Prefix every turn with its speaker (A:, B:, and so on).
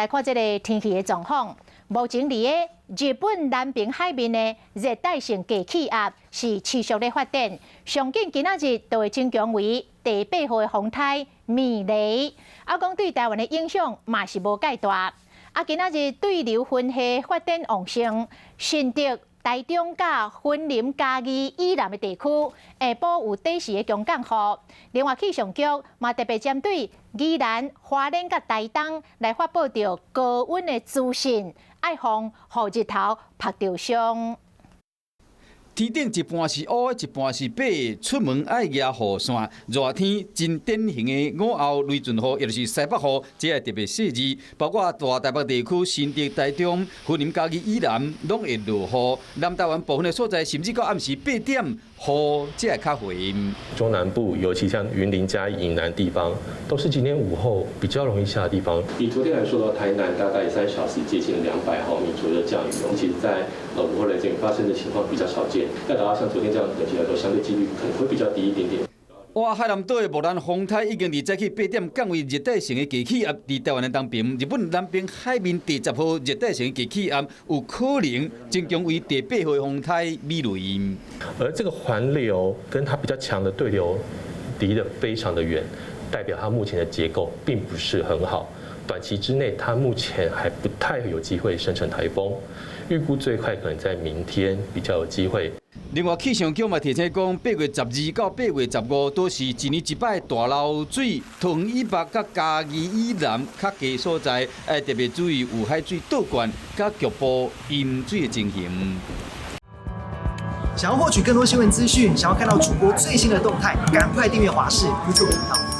A: 來看這个天氣的狀況。目前佇个日本南平海面的熱帶性低氣壓是持續咧發展，上緊今仔日就會增強為第八號的風颱米雷。啊，講對台灣的影響嘛是無蓋大。啊，今仔日對流雲系發展旺盛，新竹、台中佮雲林嘉義以南的地區，下晡有短時的強降雨。另外氣象局嘛特別針對宜蘭、花蓮佮台東來發布著高溫的資訊，愛防予日頭曝著傷。
B: 天頂一半是烏，一半是白，出門愛舉雨傘。熱天真典型的午後雷陣雨，也就是西北雨，這會特別細緻。包括大台北地區、新竹、台中、雲林嘉義以南，攏會落雨。南台灣部分的所在，甚至到暗時8點，雨才會較緩。
C: 中南部，尤其像雲林嘉義以南地方，都是今天午後比較容易下的地方。以昨天來說的話，台南大概3小時接近200毫米左右的降雨，其實在午後雷陣雨發生的情況比較少見。要達到像昨天這樣等級來說，相對幾率可能會比較低一點點。
B: 哇！海南島的木蘭風颱已經佇早起8點降為熱帶性的低氣壓，佇台灣的東邊，日本南邊海面第十號熱帶性低氣壓有可能增強為第八號風颱米雷。
C: 而這個環流跟它比較強的對流離得非常的遠，代表它目前的結構並不是很好。短期之內，它目前還不太有機會生成颱風，預估最快可能在明天比較有機會。
B: 另外，氣象局嘛提醒講，8月12到8月15都是一年一擺大漏水，桃園以北佮嘉義以南較低所在，愛特別注意有海水倒灌佮局部淹水的情形。
D: 想要獲取更多新聞資訊，想要看到主播最新的動態，趕快訂閱華視 YouTube 頻道。